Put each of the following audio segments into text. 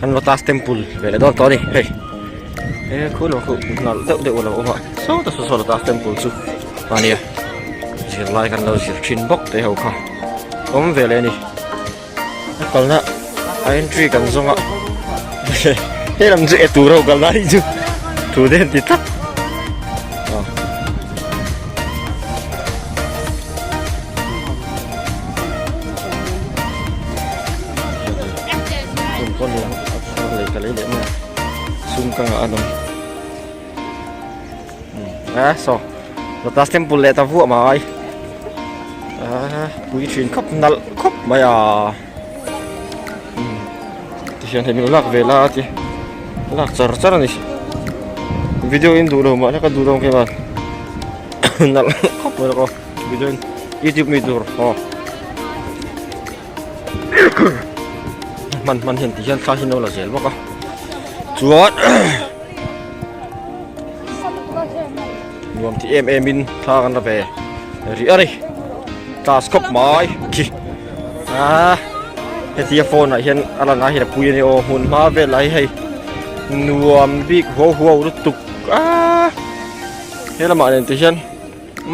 Kan Lotus Temple ve leh dawn tawh a ni hei. He khu lo khu nalh deuh deuh a lo awm a sawta saw saw Lotus Temple chu a nia. Zirlai kan lo zir thin bawk te ho kha awm ve leh a ni. A kalna a entry kan zawng a he lam chu e tur ho kalna hi chu thu te an ti tlat. A saw lotus temple leh ta vuah mai a pui thin khawp nalh khawp mai a tihian hei min lak ve la a ti lak char char a ni video in duh lo mahla ka duh lo ang keiman nalh khawp mai lawk aw video in youtube mi tur aw hman hman hian ti hian thla hi an lo la zel bawk a chuan nuam ti em em in thla kan la ve rih a ni class khawp mai khi ah hetia phone ah hian a lan ah hian a pui a ni aw hmun hma vel ah hi hei nuam bik huau huau lutuk a he lamah nen ti hian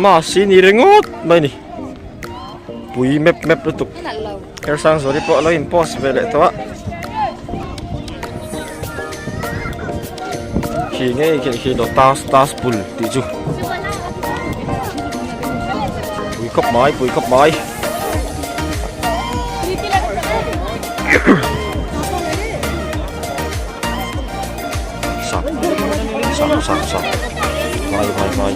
mass hi ni ringawt mai a ni pui map map lutuk Hersangzuali pawh a lo in post ve leh tawh a khi ngei khi khi lotus tas pul tih chu pui khawp mai pui khawp mai sap sap sap sap vai vai vai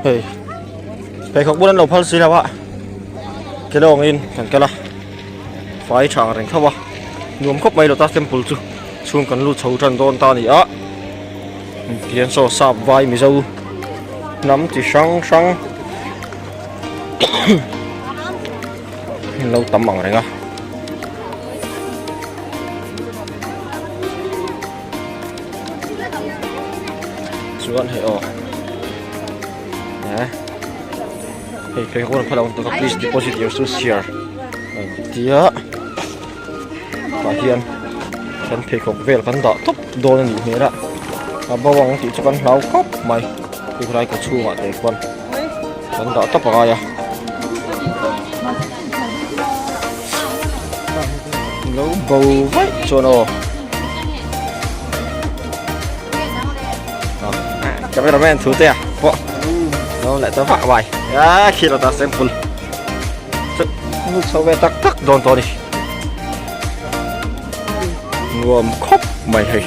Hei pheikhawk bul an lo phal si lo a kelawng in kan kal a fai tha ang reng tho a nuam khawp mai lotus temple chu chhung kan lut chho tan dawn ta a ni a. Tihian saw sap vai mizo hnam chi hrang hrang lo tam ang reng a. Chuan hei aw eh hei phei kawr phal ang please deposit your shoes here tia tah hian kan pheikhawk vel kan dah tawp dawn a nih hmel a a bo ang tih chu kan hlau khawp mai tukhrai kaw chhungah te khuan kan dah tawp a ngai a lo bo vaih chuan aw cameraman thu te a pawh lo leh ta vah mai a khi lo ta simple chho ve tak tak dawn tawh a ni nuam khawp mai hei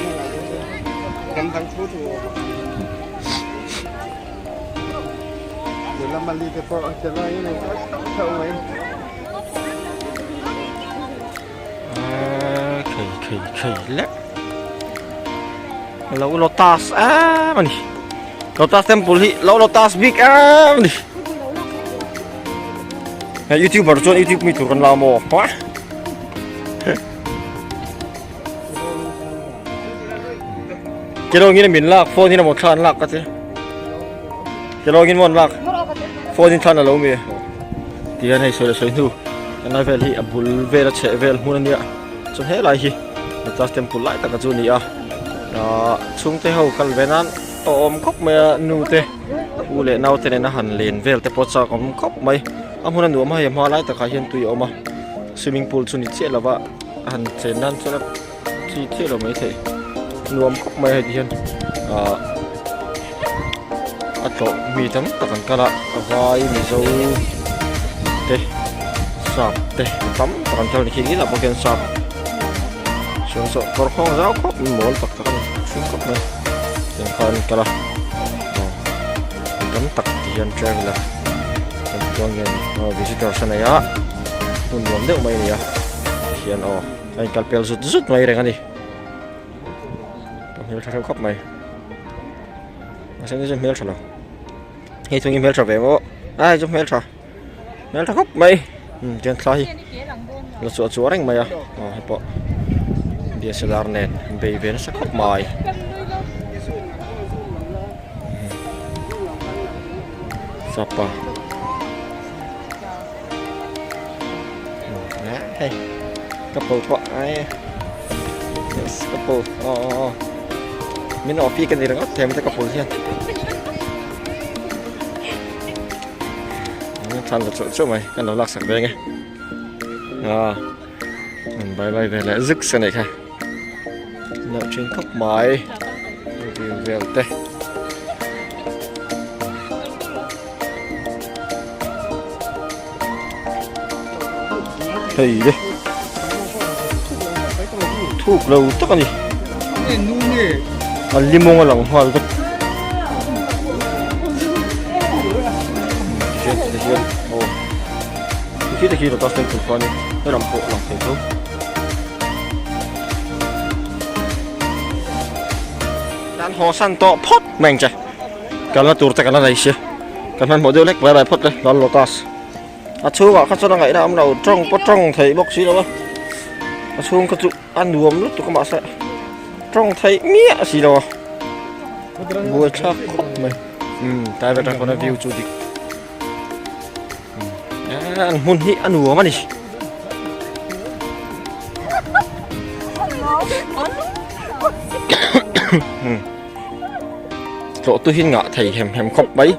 khei khei khei leh lo lotus em a ni lotus temple hi lo lotus bik em a ni hei youtuber chuan youtube mi tur kan la maw hma Kelawngin min lak phone in a maw thla an lak ka che Kelawngin maw an lak phone in thla an la lo mi tihian hei sawi leh sawi hnu helai vel hi a bul vel a chheh vel hmun a nia chuan helai hi Lotus temple lai taka chu a ni a ahh chhungte ho kal ve nan a awm khawp mai a nu te u leh nau te nena han len vel te pawh chak awm khawp mai a hmun a nuam a hei a hma lai takah hian tui a awm a swimming pool chu ni chiah lova han chen nan chuan a chi chiah lo maithei nuam khawp mai a heti hian ahh a tlawh mi tam tak an kal a vai mizo te sap te tam tak an kal a ni khi inah pawh khian sap chuan saw kawr khawng zau khawp mawl tak tak a ni hring khawp mai tiang khan an kal a aw mi tam tak ti hian traveller kan ti dawn nge ni aw visitors a nei a hmun nuam deuh mai a ni a tihian aw a inkal pel zut zut mai reng a ni ka hmel tha reuh khawp mai mahse ni chu hmel tha lo hei thung hi hmel tha ve maw a hei chu hmel tha hmel tha khawp mai. Umm tiang thla hi la chhuah chhuah reng mai a aw hei pawh DSLR nen bei ve nasa khawp mai. Sapa hei couple pawh ai yes couple aw aw aw min awh pi ka ni ringawt thei mai te couple hian. Thlan la chawh chawh mai kan lo laksak ve nge a bye bye ve leh zuk sa nei kha loh thin khawp mai view vel te hei le thuk lo tak a ni a limawng a lang nghal vek tihian tihian aw khi te khi lotus temple kha a ni helam pawh a lang thei tho kan haw san tawh phawt mai ang che kalna tur te kan la nei sia kan hmanhmawh deuh lek vai vai phawt le lal lotus. A chhungah kha chuan a ngaihna a awm lo, tawng pawh tawng theih bawk si lo a, a chhung kha chu a nuam lutuk a mahse tawng theih miah si lo a, buaithlak khawp mai. Umm tlai vel atang pawn a view chu dik umm an hmun hi a nuam a ni. Tlawhtu hi ngah thei hem hem khawp mai.